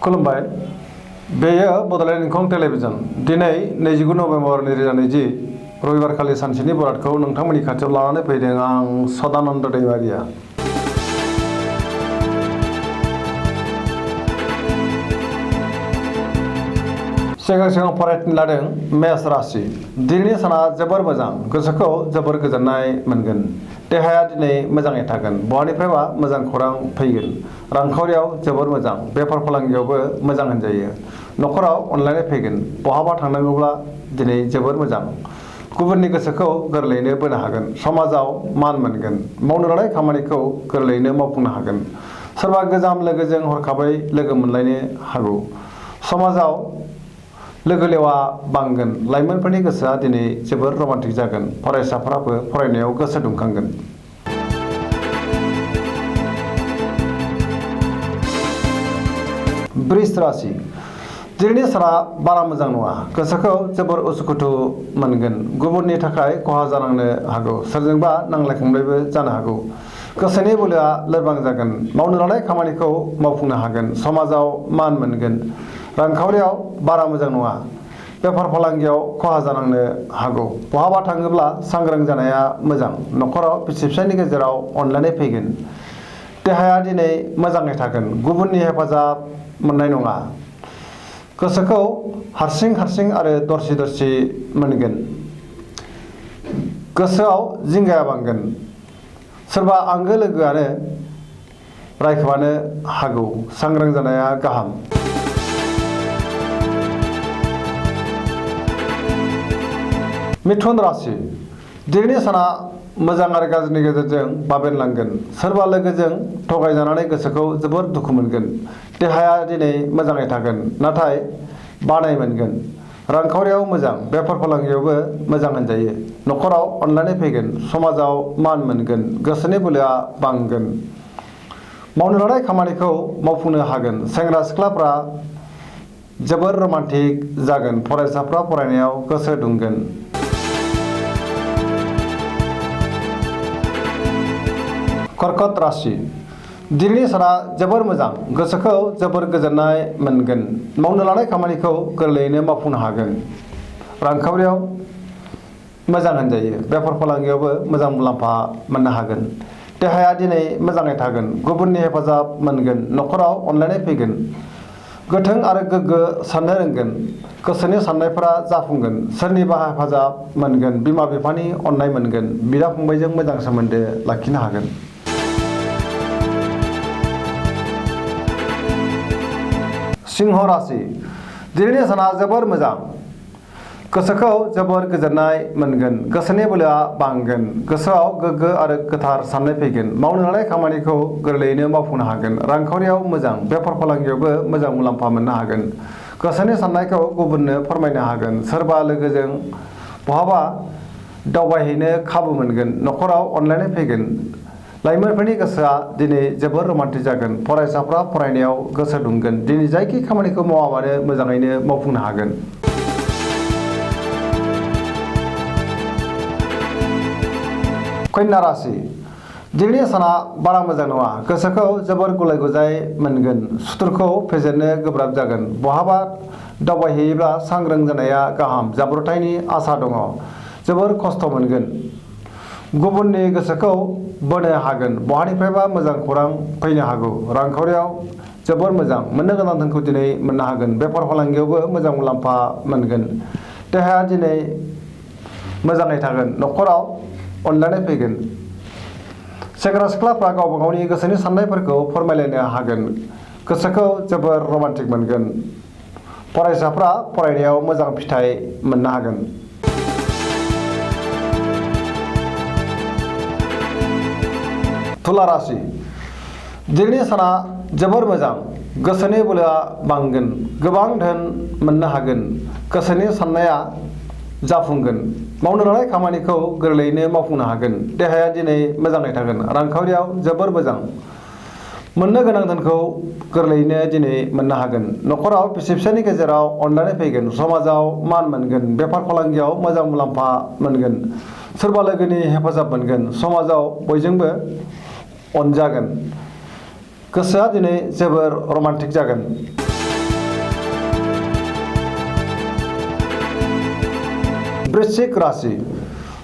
खुलुमबाय बेयो बड'लेण्ड इंखं टेलिभिजन दिनै 29 नभेम्बर 2020 रबिबारखालि सानसेनि बरादखौ नोंथांमोननि खाथियाव लानानै फैदों आं सदानन्द दैमारिया। सिगां फरायथिनो लादों मेष राशि। दिनैनि साना जोबोर मोजां, गोसोखौ जोबोर गोजोननाय मोनगोन। देहाया दिनै मोजाङै थागोन, बहानिफ्रायबा मोजां खौरां फैगोन। रांखावरियाव जोबोर मोजां, बेफार फालांगियावबो मोजां होनजायो। न'खराव अनलायनाय फैगोन, बहाबा थांनांगौब्ला दिनै जोबोर मोजां। गुबुननि गोसोखौ गोरलैयैनो बोनो हागोन। समाजाव मान मोनगोन, मावनो लानाय खामानिखौ गोरलैयैनो मावफुंनो हागोन। सोरबा गोजाम लोगोजों हरखाबै लोगो मोनलायनो हागौ। समाजाव लोगो लेवा बांगोन। लाइमोनफोरनि गोसोआ दिनै जोबोर रमान्टिक जागोन। फरायसाफोराबो फरायनायाव गोसो दुंखांगोन। वृष राशि। दिनैनि साना बारा मोजां नङा, गोसोखौ जोबोर उसुखुथु मोनगोन। गुबुननि थाखाय खहा जानांनो हागौ, सोरजोंबा नांलाय खमलायबो जानो हागौ। गोसोनि बोलोआ लोरबां जागोन, मावनो लानाय खामानिखौ मावफुंनो हागोन। समाजाव मान मोनगोन। रांखावरियाव बारा मोजां नङा, बेफार फालांगियाव खहा जानांनो हागौ। बहाबा थाङोब्ला सांग्रां जानाया मोजां। न'खराव बिसि फिसायनि गेजेराव अनलायनाय फैगोन। देहाया दिनै मोजाङै थागोन, गुबुननि हेफाजाब मोननाय नङा। गोसोखौ हारसिं आरो दरसि मोनगोन। गोसोआव जिंगाया बांगोन। सोरबा आंगो लोगोआनो रायखोमानो हागौ, सांग्रां जानाया गाहाम। मिथुन राशि। दिनैनि साना मोजां आरो गाज्रिनि गेजेरजों बाबेनलांगोन। सोरबा लोगोजों थगायजानानै गोसोखौ जोबोर दुखु मोनगोन। देहाया दिनै मोजाङै थागोन, नाथाय बानाय मोनगोन। रांखावरियाव मोजां, बेफार फालांगियावबो मोजां होनजायो। न'खराव अनलायनाय फैगोन। समाजाव मान मोनगोन। गोसोनि बोलोआ बांगोन। मावनो लानाय खामानिखौ मावफुंनो हागोन। सेंग्रा सिख्लाफ्रा जोबोर रमान्टिक जागोन। फरायसाफ्रा फरायनायाव गोसो दुंगोन। कर्कट राशि। दिनैनि साना जोबोर मोजां, गोसोखौ जोबोर गोजोननाय मोनगोन। मावनो लानाय खामानिखौ गोरलैयैनो मावफुंनो हागोन। रांखावरियाव मोजां होनजायो। बेफार फालांगियावबो मोजां मुलाम्फा मोननो हागोन। देहाया दिनै मोजाङै थागोन, गुबुननि हेफाजाब मोनगोन। न'खराव अनलायनाय फैगोन। गोथों आरो गोग्गो साननो रोंगोन। गोसोनि साननायफोरा जाफुंगोन। सोरनिबा हेफाजाब मोनगोन। बिमा बिफानि अननाय मोनगोन। बिदा फंबायजों मोजां सोमोन्दो लाखिनो हागोन। सिंह राशि। दिनैनि साना जोबोर मोजां, गोसोखौ जोबोर गोजोननाय मोनगोन। गोसोनि बोलोआ बांगोन। गोसोआव गोग्गो आरो गोथार साननाय फैगोन। मावनो लानाय खामानिखौ गोरलैयैनो मावफुंनो हागोन। रांखावरियाव मोजां, बेफार फालांगियावबो मोजां मुलाम्फा मोननो हागोन। गोसोनि साननायखौ गुबुननो फोरमायनो हागोन। सोरबा लोगोजों बहाबा दावबायहैनो खाबु मोनगोन। न'खराव अनलायनाय फैगोन। लाइमोनफोरनि गोसोआ दिनै जोबोर रमान्टिक जागोन। फरायसाफ्रा फरायनायाव गोसो दुंगोन। दिनै जायखि खामानिखौ मावाबानो मोजाङैनो मावफुंनो हागोन। कन्या राशि। दिनैनि साना बारा मोजां नङा, गोसोखौ जोबोर गुलाय गुजाय मोनगोन। सुथुरखौ फेजेननो गोब्राब जागोन। बहाबा दावबायहैयोब्ला सांग्रां जानाया गाहाम। जाब्रबथायनि आसा दङ, जोबोर खस्थ' मोनगोन। गुबुननि गोसोखौ बोनो हागोन। बहानिफ्रायबा मोजां खौरां फैनो हागौ। रांखावरियाव जोबोर मोजां, मोननो गोनां धोनखौ दिनै मोननो हागोन। बेफार फालांगियावबो मोजां मुलाम्फा मोनगोन। देहाया दिनै मोजाङै थागोन। न'खराव अनलायनाय फैगोन। सेंग्रा सिख्लाफ्रा गावबा गावनि गोसोनि साननायफोरखौ फोरमायलायनो हागोन। गोसोखौ जोबोर रमान्टिक मोनगोन। फरायसाफ्रा फरायनायाव मोजां फिथाइ मोननो हागोन। तुला राशि। दिनैनि साना जोबोर मोजां, गोसोनि बोलोआ बांगोन। गोबां धोन मोननो हागोन। गोसोनि साननाया जाफुंगोन। मावनो लानाय खामानिखौ गोरलैयैनो मावफुंनो हागोन। देहाया दिनै मोजाङै थागोन। रांखावरियाव जोबोर मोजां, मोननो गोनां धोनखौ गोरलैयैनो दिनै मोननो हागोन। न'खराव बिसि फिसायनि गेजेराव अनलायनाय फैगोन। समाजाव मान मोनगोन। बेफार फालांगियाव मोजां मुलाम्फा मोनगोन। सोरबा लोगोनि हेफाजाब मोनगोन। समाजाव बयजोंबो अनजागोन। गोसोआ दिनै जोबोर रमान्टिक जागोन। वृश्चिक राशि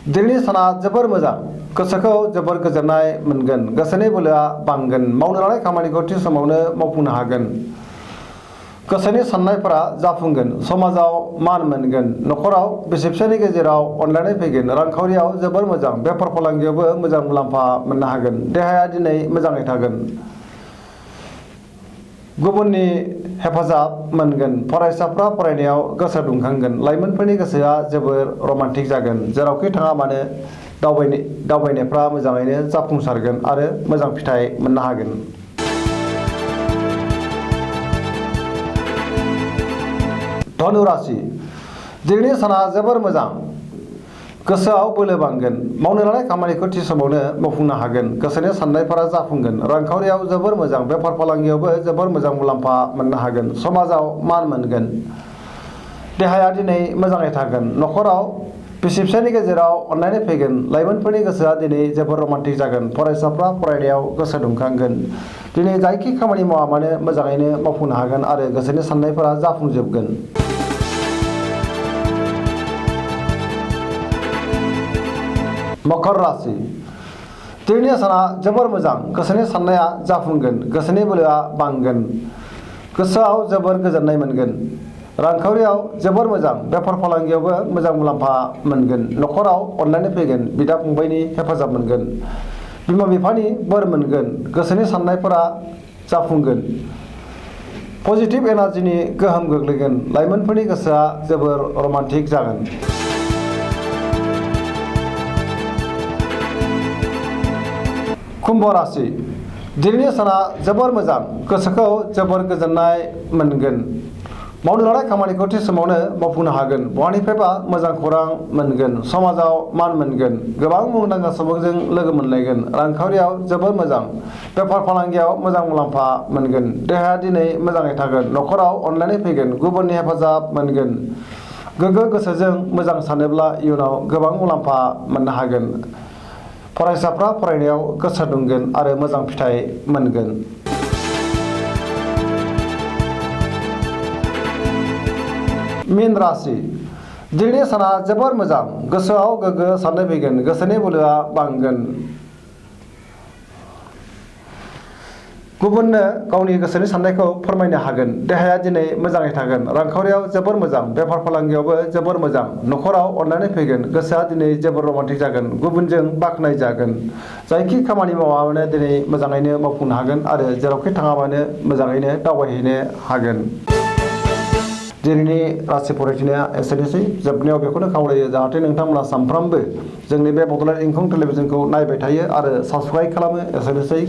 दिनैनि साना जोबोर मोजां गोसोखौ जोबोर गोजोननाय मोनगोन गोसोनि बोलोआ बांगोन मावनो लानाय खामानिखौ थि समावनो मावफुंनो हागोन गोसोनि साननायफोरा जाफुंगोन समाजाव मान मोनगोन न'खराव बिसि फिसायनि गेजेराव अनलायनाय फैगोन रांखावरियाव जोबोर मोजां बेफार फालांगियावबो मोजां मुलाम्फा मोननो हागोन देहाया दिनै मोजाङै थागोन गुबुननि हेफाजाब मोनगोन फरायसाफ्रा फरायनायाव गोसो दुंखांगोन लाइमोनफोरनि गोसोआ जोबोर रमान्टिक जागोन जेरावखि थाङा मानो दावबायनायफ्रा मोजाङैनो जाफुंसारगोन आरो मोजां फिथाइ मोननो हागोन धनु राशि दिनैनि साना जोबोर मोजां गोसोआव बोलो बांगोन मावनो लानाय खामानिखौ थि समावनो मावफुंनो हागोन गोसोनि साननायफोरा जाफुंगोन रांखावरियाव जोबोर मोजां बेफार फालांगियावबो जोबोर मोजां मुलाम्फा मोननो हागोन समाजाव मान मोनगोन देहाया दिनै मोजाङै थागोन न'खराव बिसि फिसायनि गेजेराव अनलायनाय फैगोन लाइमोनफोरनि गोसोआ दिनै जोबोर रमान्टिक जागोन फरायसाफ्रा फरायनायाव गोसो दुंखांगोन दिनै जायखि खामानि मावा मानो मोजाङैनो मावफुंनो हागोन आरो गोसोनि साननायफोरा जाफुंजोबगोन मकर राशि दिनैनि साना जोबोर मोजां गोसोनि साननाया जाफुंगोन गोसोनि बोलोआ बांगोन गोसोआव जोबोर गोजोननाय मोनगोन रांखावरियाव जोबोर मोजां बेफार फालांगियावबो मोजां मुलाम्फा मोनगोन न'खराव अनलायनाय फैगोन बिदा फंबायनि हेफाजाब मोनगोन बिमा बिफानि बोर मोनगोन गोसोनि साननायफोरा जाफुंगोन पजिटिभ एनार्जिनि गोहोम गोग्लैगोन लाइमोनफोरनि गोसोआ जोबोर रमान्टिक जागोन कुम्भ राशि दिनैनि साना जोबोर मोजां गोसोखौ जोबोर गोजोननाय मोनगोन मावनो लानाय खामानिखौ थि समावनो मावफुंनो हागोन बहानिफ्रायबा मोजां खौरां मोनगोन समाजाव मान मोनगोन गोबां मुंदांखा सुबुंजों लोगो मोनलायगोन रांखावरियाव जोबोर मोजां बेफार फालांगियाव मोजां मुलाम्फा मोनगोन देहाया दिनै मोजाङै थागोन न'खराव अनलायनाय फैगोन गुबुननि हेफाजाब मोनगोन गोग्गो गोसोजों मोजां सानोब्ला इयुनाव गोबां मुलाम्फा मोननो हागोन फरायसाफ्रा फरायनायाव गोसो दुंगोन आरो मोजां फिथाइ मोनगोन मीन राशि दिनैनि साना जोबोर मोजां गोसोआव गोग्गो साननाय फैगोन गोसोनि बोलोआ बांगोन गुबुननो गावनि गोसोनि साननायखौ फोरमायनो हागोन देहाया दिनै मोजाङै थागोन रांखावरियाव जोबोर मोजां बेफार फालांगियावबो जोबोर मोजां न'खराव अनलायनाय फैगोन गोसोआ दिनै जोबोर रमान्टिक जागोन गुबुनजों बाख्नाय जागोन जायखि खामानि मावा मानो दिनै मोजाङैनो मावफुंनो हागोन आरो जेरावखि थाङा मानो मोजाङैनो दावबायहैनो हागोन दिनैनि राशि फरायथिनाया एसेनोसै जोबनायाव बेखौनो खावलायो जाहाथे नोंथांमोना सानफ्रामबो जोंनि बे बड'लेण्ड इंखं टेलिभिजनखौ नायबाय थायो आरो साबस्क्राइब खालामो एसेनोसै